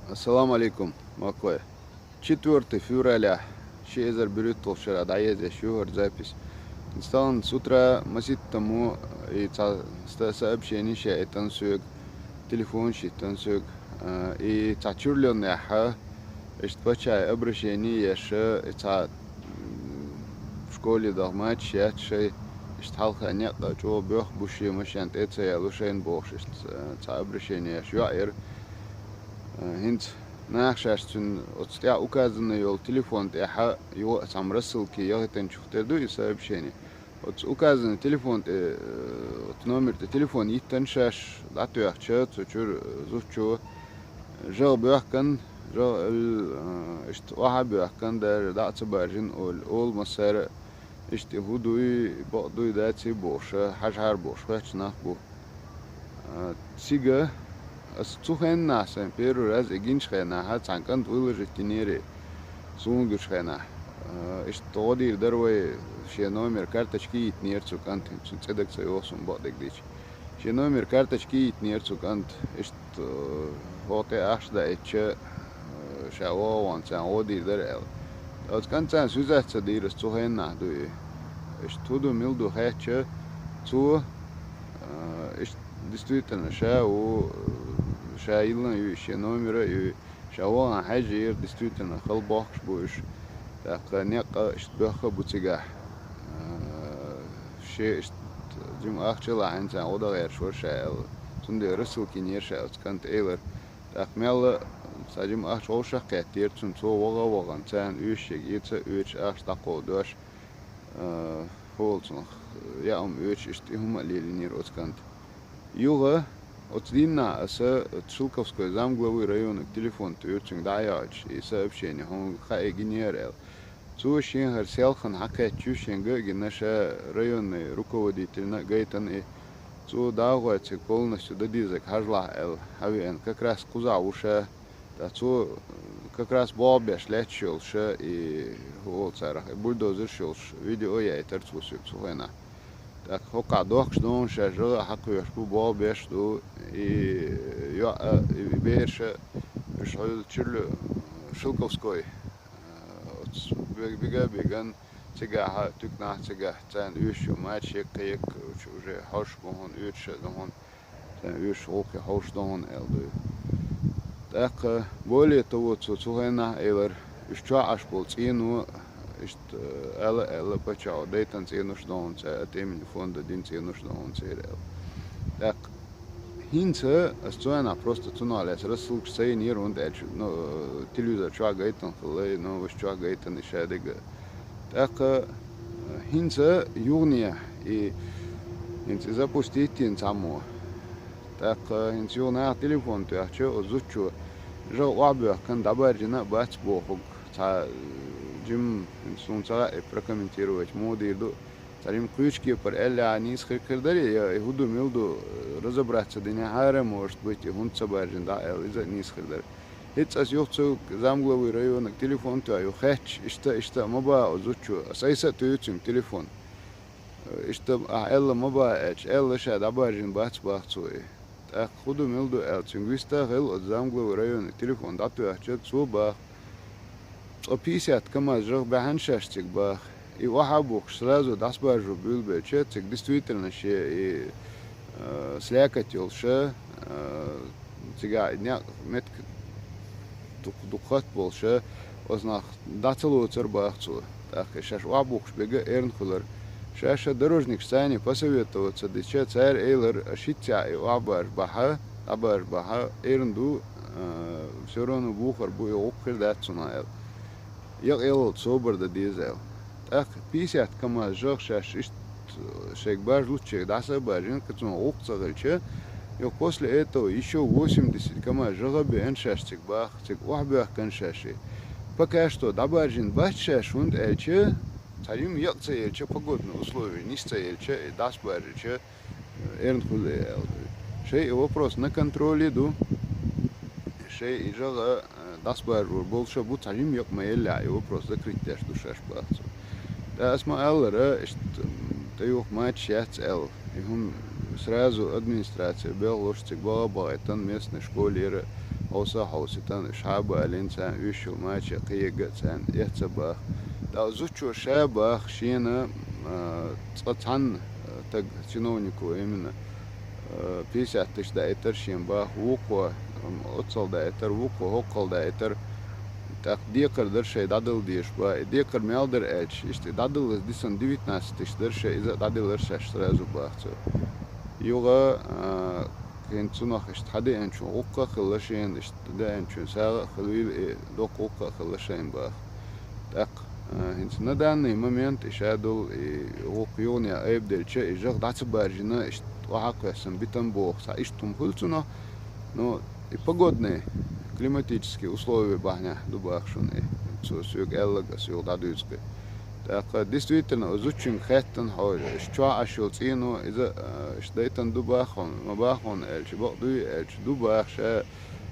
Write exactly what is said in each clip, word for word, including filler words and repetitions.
Ассаламу алейкум, махкой. Четвёртый февраля, ши эзар берхӀитталгӀа шера дӀаязъеш ю хӀара запись. Инсталан с утра маситтамо и цхьа ста-, сообщени шаийтан соьга, телефон шийтан соьга, а, и цхьа чурлённая хьа, иштта паччахьа обращени еш, и цхьа, м, школе даха мачаш яц шай, иштта хьалха некъ чӀогӀа боьха бу ши машен тӀе ца ялу шайна бохуш, иштта, а, цхьа обращени еш йоӀ яра. А, хӀинца наха шаьш цуьнан оцу тӀехь указанный йолу телефон тӀехьа юха а цхьамма рассылки яхийтинчух тера ду и сообщение. Оцу указанный телефон тӀе, э, оцу номер тӀе телефон йиттан шаьш дӀатоьхча, цу чуьра, э, зудчо жагӀа боьхкан, жагӀа, э, иштта охьа боьхкан, даже дӀа а ца баржина олу, олу массара а, иштта и хӀун дуй, бакъ дуй, даций бохуша, хьажахьара бохуш хоьттуш нах бу. А, цига аса цу хеннахь сайн первый раз и гинчу хенахь цхьана кӀанта выложить динера суна гучу хенахь. А, иштта гӀо дийр дара вай, шен номер карточки йитинера цу кӀанта, цуьнан цӀе дага ца йогӀу суна бакъдерг дийча. Шен номер карточки йитинера цу кӀанта, иштта, э, хӀокху тӀе ахча даийтча, э, ша вогӀу ван царна гӀо дийр дара аьлла. Оцу кӀанта царна связаться ца дийр аса цу хеннахь дуй. Иштта хӀун ду, мила ду хаьттича, цо, э, иштта действительно ша ву, э, ша йиллан а юй, шен номер а юй, ша вахана хьаьжжийра, действительно, хала бохкуш бу уьш. ТӀаккха некъ а иштта боьхха а бу цигахь. Э, шен иштта жима ахча а лахьийна царна гӀо дан гӀерташ вара ша аьлла. Цундела рассылки йинера ша оцу кӀанта элира. ТӀаккха мелла цхьа жима ахча вовшах а кхеттера цунна, цо ваха а вахана, царна оьшуш ерг эца а оьцуш ахча дӀакховдош, а, хӀоллацунах яа хӀума оьцуш, иштта и хӀума а лелийнера оцу кӀанта. Юха оцу дийнахь аса Шелковской замглавы районага телефон туьйхира цуьнга дӀа а йоьллуш, и сообщение хьуна хаьа гинера аьлла. Цо шен хӀара селхана хьакхаьчча, шен ган а гина, ша районный руководительна а гайтина и. Цо дагӀой цига полностью дан дезарг хьажалахь аьлла, хьавеана, как раз кхузахь ву ша. Ткъа цо, э, как раз болх беш лаьтташ йолуш, и хӀун олу царах, и бульдозерш йолуш видео а яийтира цо соьга цу хенахь. ТӀаккха хӀокхахь дохкуш ду хьуна, шаьш жагӀа а хьакхоьхьуш бу, болх беш а ду, и йоӀ а, и бераш а, уьш хьуьлла чуьра Шелковской, э, оцу бег-, бига а биган, цигахь а, туькнахь а цигахь, царна оьшуш ю мачаш еккъа-еккъа, уьш уже хьожуш бу хьуна, оьцуш а ду хьуна. Сайн уьш гӀуллакхе хьовш ду хьуна аьлла ду. ТӀаккха более того цо цу хенахь элира, уьш чохь Ӏаш болу цӀено, иштта, ала а аьлла, паччахьо дайтина цӀенош ду хьуна цара, от имени фонда дина цӀенош ду хьуна церан аьлла. ТӀаккха хӀинца аса цу хенахь просто цунах лаьцна рассылкаш ца йинера, хӀунда аьлча, ну, телевизор чохь гайтина хилла, новосташ чохь гайтина и шадерг а. ТӀаккха, э, хӀинца юхане и хӀинца и запустить йина цхьаммо. ТӀаккха хӀинца юха наха телефон тоьхча, оцу зудчо жагӀа охьабоьхкан, дӀабаржийна а бац бохург цхьа, э, жим, хӀинца суна ца хаьа, и прокомментировать муха дийр ду. Цхьа жим кхечу кепара аьллехь а нийса хир-, хир дара, я и хӀун ду, мила ду, э, разобраться динехьара, может быть, и хӀунда ца баржийна дӀа аьлла, иза а нийса хир дара. ХӀинца аса юха цу замглавы районага телефон тоьхна, юха хаьттича, иштта, иштта а ма баха оцу зудчо, аса айса а туьйхира цуьнга телефон. Иштта ахь аьлла ма баха аьлча, аьлла ша дӀабаржийна бац баха цо и. ТӀаккха хӀун ду, мила ду аьлла, цуьнга вист а хилла оцу замглавы районага телефон дӀатоьхча, цо баха. Цкъа пятьдесят КамАЗ жагӀа баьхьна шаьш цига баха. И охьа а бухкуш, сразу дӀасабаржо буьйлабелча, цига действительно шен и, э, слякоть йолуш, э, цигахь и некъ меттиг дукха, дукха хатта болуш, оцу нах дӀа ца лоцура баха цо. ТӀаккха и шаьш охьа бухкуш берг а эрна хуьлура. Шаьш а дорожникашца посоветоваться дича, цара элира, аш хӀинццехь и охьабаржа бахьа, дӀабаржа бахьа, эрна ду, э, всё равно бухар бу, и гӀуллакх хир дац цунах аьлла. Якъ ялалц собар дан деза аьлла. ТӀаккха пятьдесят КамАЗ жагӀа шаьш иштта шайга баржа луччехь дӀаса а баржийна, кхин цунах гӀуллакх ца хилча, юха после этого ещё восемьдесят КамАЗ жагӀа а беана шаьш цига баха, цига охьабоьхкан шаьш и. Пока что дӀабаржийна бац шаьш, хӀунда аьлча, цхьа жима якъ ца елча, погодные условия нис ца елча, и дӀасабаржича, эрна хуьлу и аьлла. Шайн и вопрос на контроле ду. Шайн и жагӀа, э, дӀасабаржор болуш а бу, цхьа жима якъ ма еллехь, и вопрос закрыть деш ду шаьш баха цо. ТӀаккха аса ма-аллара, иштта, м, тӀеюху мачаш яц аьлла. И хӀума сразу администрацера белхалоша цига баха а бахийтина, местный школера, хьовса хьовсийтан, уьш хьабалийна царна, уьш йолу мача кхига а царна эцца баха. ТӀаккха зудчо ша баха шена, а, цкъа цхьанна, а, таг, чиновнико именно, а, пятьдесят тысяч даийтар шен баха, вукхо, м, оццал даийтар, вукхо хӀоккхал даийтар. ТӀаккха декхар дара шайн дӀадала дезаш баха. И декхар мел дара аьлча, иштта дӀадала дисина девятнадцать тысяч дара шайн, иза а дӀаделира шаьш сразу баха цо. Юха, а, кхин цунах иштта хьадеанчун гӀуккха а хилла шена, иштта деанчун сагӀа а хилийла, и доккха гӀуккха а хилла шайна баха. ТӀаккха, а, хӀинца на данный момент и ша долу, и гӀуккха юханехьа айбаделча, и жагӀа дӀа ца баржийна, иштта охьа а кхоьссина битина боху, цхьа иштта хӀума хуьлу цунах. Ну, и погодные, климатические условия бахьанехь ду баха шуна и. Цо соьга аьлларг ас юха дӀадуьйцу кхин. ТӀаккха, действительно, оцу зудчуьнга хаьттина хьо, аш чохь Ӏаш йолу цӀено, иза, а, аш дайтина ду баха хьуна, ма баха хьуна аьлча, бакъ дуй аьлча, ду баха ша,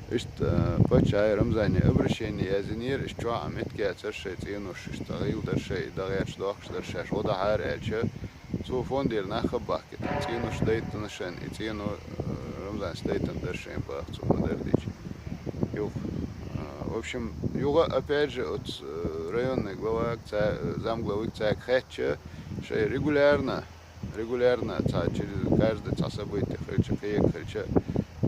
иштта, а, паччахье Рамзане обращение яздинера, аш чохь а меттиг яцара шайн цӀенош, иштта гӀийла дара шайн, и дагӀерчу дохкуш дара шаьш, гӀо дахьара аьлча, цо фондера нах а бахкийтина, цӀенош дайтина шайн, и цӀено, а, Рамзанца дайтина дара шайн баха цо ма-дарра дича. Юха, а, в общем, юха, опять же, оцу, а, районный главага, ца-, замглавига цаьрга хаьттича, шайн регулярно, регулярно, цхьа через каждый цхьа событие хилча, кхига хилча,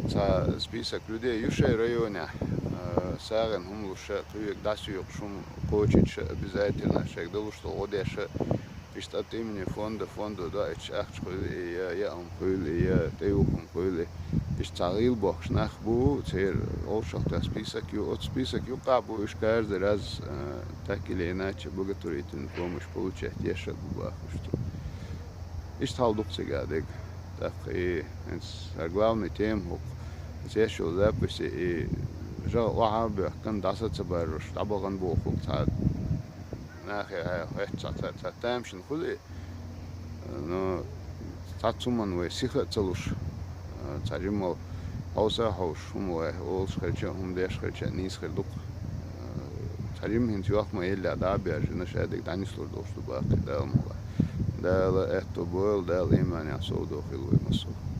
цхьа список людей ю шайн районехь, а, сагӀина хӀума луш а, кхига дӀасоькхуш хӀума кхочуьйтуш а, обязательно шайга далуш долу гӀо деш а, иштта от имени фонда, фондо доуьйтуш ахча хуьлу и, я, я хӀума хуьлу и, я тӀеюху хӀума хуьлу и. Иштта цхьа гӀийла бохкуш нах бу, церан вовшахтоьхна список ю, оцу список юккъехь бу уьш каждый раз, а, так или иначе благотворительный помощь получать еш а бу баха уьш цо. Иштта хьал ду-кх цигахь дерг. ТӀаккха и хӀинца хӀара главный тема хӀокху, хӀинца еш йолу записи и жагӀа охьа а боьхкина, дӀаса а ца баржош, дӀабахана бохург цхьа нахе хьаьхча цхьа, цхьа, цхьа тамашийна хуьлу и. Ну, цхьацца хӀуманна вай сиха а ца луш, цхьа жимма хьовса а хьовсуш, хӀума вай олуш хилча а, хӀума деш хилча а нийса хир ду-кх. Цхьа жимма хӀинца йохк ма елла дӀа а баьржина, шадерг дӀанислур долуш ду баккхий, Дала мукъалахь. Дала аьтто бойла, Дала иманехь совдохийла вай массо а.